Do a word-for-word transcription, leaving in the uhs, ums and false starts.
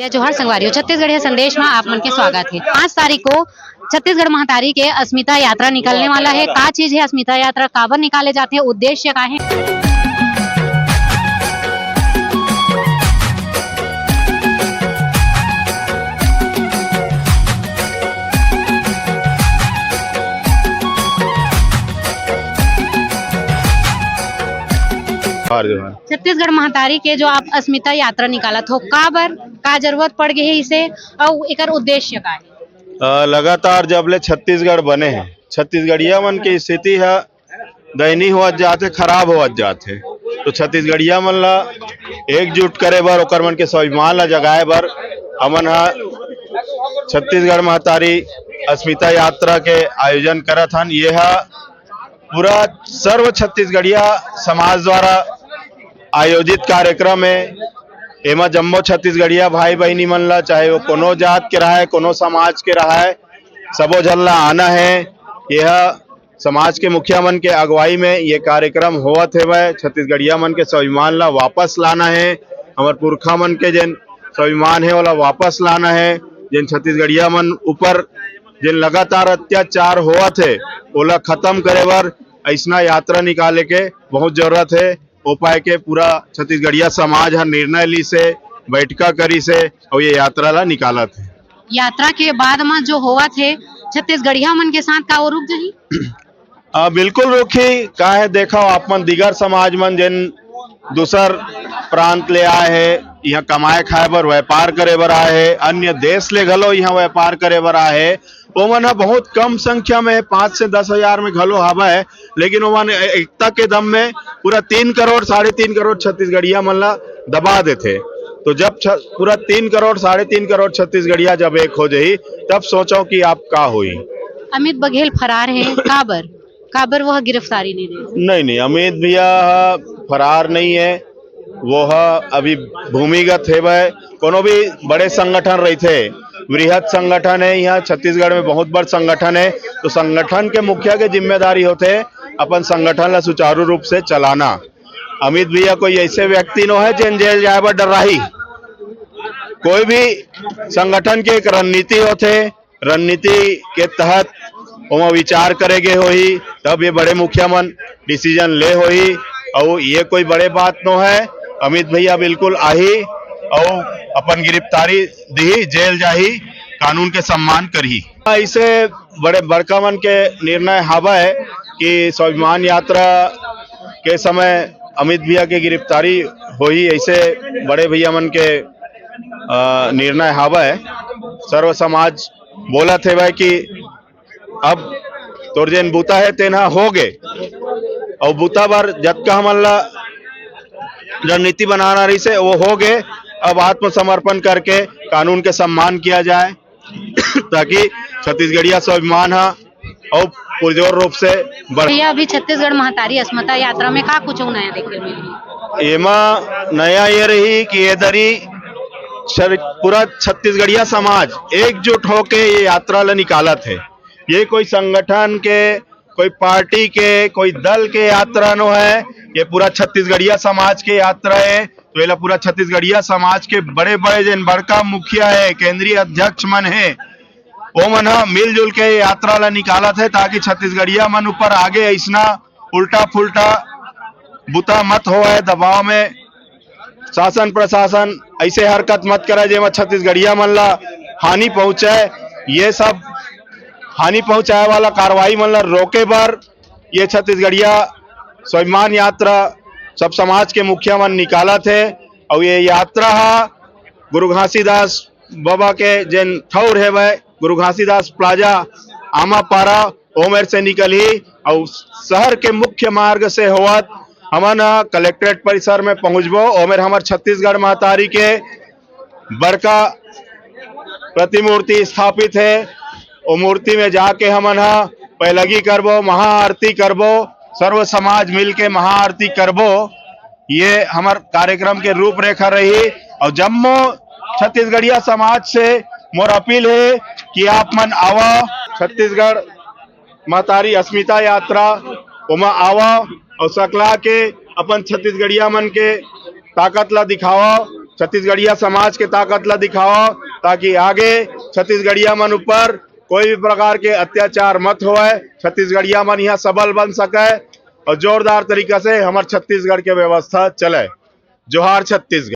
जय जोहार संगवारी हो, छत्तीसगढ़िया संदेश में आप मन के स्वागत है। पाँच तारीख को छत्तीसगढ़ महतारी के अस्मिता यात्रा निकलने वाला है। का चीज है अस्मिता यात्रा, काबर निकाले जाते हैं, उद्देश्य का है? जोहार, जोहार। छत्तीसगढ़ महतारी के जो आप अस्मिता यात्रा निकालत हो, काबर, का जरूरत पड़ गई है इसे, और एकर उद्देश्य का है? अ, लगातार जब ले छत्तीसगढ़ बने हैं, छत्तीसगढ़िया मन के स्थिति ह दयनीय होवत जात हे, खराब होवत जात हे। तो छत्तीसगढ़िया मन ला एकजुट करे बर, ओकर मन के स्वाभिमान ला जगाए बर हमन ह छत्तीसगढ़ महतारी अस्मिता यात्रा के आयोजन करत हन। ये ह पूरा सर्व छत्तीसगढ़िया समाज द्वारा आयोजित कार्यक्रम हे। एमा जम्मो छत्तीसगढ़िया भाई बहिनी मन ला, चाहे वो कोनो जात के रहय, कोनो समाज के रहय, सबो झन ला आना हे। ये ह समाज के मुखिया मन के अगुवाई में ये कार्यक्रम होवत हेवय। छत्तीसगढ़िया मन के स्वाभिमान ला वापस लाना हे, हमर पुरखा मन के जेन स्वाभिमान हे, ओला वापस लाना हे। जेन छत्तीसगढ़िया मन ऊपर जेन लगातार अत्याचार होवत हे, ओला खत्म करे बर अइसना यात्रा निकाले के बहुत जरूरत हे। ओ पाए के पूरा छत्तीसगढ़िया समाज ह निर्णय लिस हे, बैठका करिस हे अउ ये यात्रा ला निकालत हे। यात्रा के बाद म जो होवत हे छत्तीसगढ़िया मन के साथ, का वो रुक जाही? अ, बिल्कुल रुकही। काहे, देखव, आप मन दिगर समाज मन जेन दूसर प्रांत ले आए हे, इहाँ कमाए खाए बर, व्यापार करे बर आए हे, अन्य देश ले घलो इहाँ व्यापार करे बर आए हे, ओमन ह बहुत कम संख्या में, पाँच से दस हजार में घलो हवय, लेकिन ओमन ए-, एकता के दम में पूरा तीन करोड़, साढ़े तीन करोड़ छत्तीसगढ़िया मन ला दबा देथे। तो जब छ-, पूरा तीन करोड़, साढ़े तीन करोड़ छत्तीसगढ़िया जब एक हो जाही, तब सोचव कि आप का होही। अमित बघेल फरार हे, काबर? काबर वो गिरफ्तारी नहीं दे? नहीं, नहीं, अमित भैया ह फरार नहीं हे, वो ह अभी भूमिगत हेवय। कोनो भी बड़े संगठन रहिथे, वृहद संगठन हे, इहाँ छत्तीसगढ़ में बहुत बड़ संगठन हे, तो संगठन के मुखिया के जिम्मेदारी होथे अपन संगठन ला सुचारू रूप से चलाना। अमित भैया कोई ऐसे व्यक्ति नो हे जेन जेल जाए बर डर्राही। कोई भी संगठन के एक रणनीति होथे, रणनीति के तहत ओमा विचार करे गे होही, तब ये बड़े मुखिया मन decision ले होही। अउ ये कोई बड़े बात नो हे, अमित भैया बिल्कुल आही अउ अपन गिरफ्तारी दिही, जेल जाही, कानून के सम्मान करही। ऐसे बड़े बड़का मन के निर्णय हावय कि स्वाभिमान यात्रा के समय अमित भैया के गिरफ्तारी होही, ऐसे बड़े भैया मन के, अ, निर्णय हावय। सर्व समाज बोलत हेवय कि अब तोर जेन बूता हे तेन ह हो गे, अउ बूता बर जतका हमन ला रणनीति बनाना रहिस हे वो हो गे। अब आत्मसमर्पण करके कानून के सम्मान किया जाए, ताकि छत्तीसगढ़िया स्वाभिमान ह अउ पुरजोर रूप से बढ़। भैया, अभी छत्तीसगढ़ महतारी अस्मिता यात्रा में का कुछ नया देखे मिली? एमा नया ये रही कि ये दरी सर-, पूरा छत्तीसगढ़िया समाज एकजुट होके ये यात्रा ला निकालत हे। ये कोई संगठन के, कोई पार्टी के, कोई दल के यात्रा नो हे, ये पूरा छत्तीसगढ़िया समाज के यात्रा हे। तो एला पूरा छत्तीसगढ़िया समाज के बड़े-बड़े जेन बड़का मुखिया हे, केंद्रीय अध्यक्ष मन हे, ओमन ह मिलजुल के यात्रा ला निकालत हे, ताकि छत्तीसगढ़िया मन ऊपर आगे अइसना उल्टा-फुल्टा बुता मत होवय, दबाव में शासन प्रशासन ऐसे हरकत मत करय, जेमा छत्तीसगढ़िया मन ला हानि पहुंचय। ये सब हानि पहुंचाए वाला कार्रवाई मन ला रोके बर ये छत्तीसगढ़िया स्वाभिमान यात्रा सब समाज के मुखिया मन निकालत हे। अउ ये यात्रा ह गुरु घासीदास बाबा के जेन ठौर हेवय, गुरु घासीदास प्लाजा, आमापारा, ओमेर से निकलही अउ शहर के मुख्य मार्ग से होवत हमन ह कलेक्ट्रेट परिसर में पहुंचबो। ओमेर हमर छत्तीसगढ़ महतारी के बड़का प्रतिमूर्ति स्थापित हे। ओ मूर्ति में जाके हमन ह पैलगी करबो, महाआरती करबो, सर्व समाज मिल के महाआरती करबो। ये हमर कार्यक्रम के रूपरेखा रही। अउ जम्मो छत्तीसगढ़िया समाज से मोर अपील हे कि आप मन आवा, छत्तीसगढ़ महतारी अस्मिता यात्रा, ओमा आवा अउ सकला के अपन छत्तीसगढ़िया मन के ताकत ला दिखावा। छत्तीसगढ़िया समाज के ताकत ला दिखाओ, ताकि आगे छत्तीसगढ़िया मन ऊपर कोई भी प्रकार के अत्याचार मत होए, छत्तीसगढ़िया मन यहाँ सबल बन सके और जोरदार तरीका से हमर छत्तीसगढ़ के व्यवस्था चले। जोहार छत्तीसगढ़।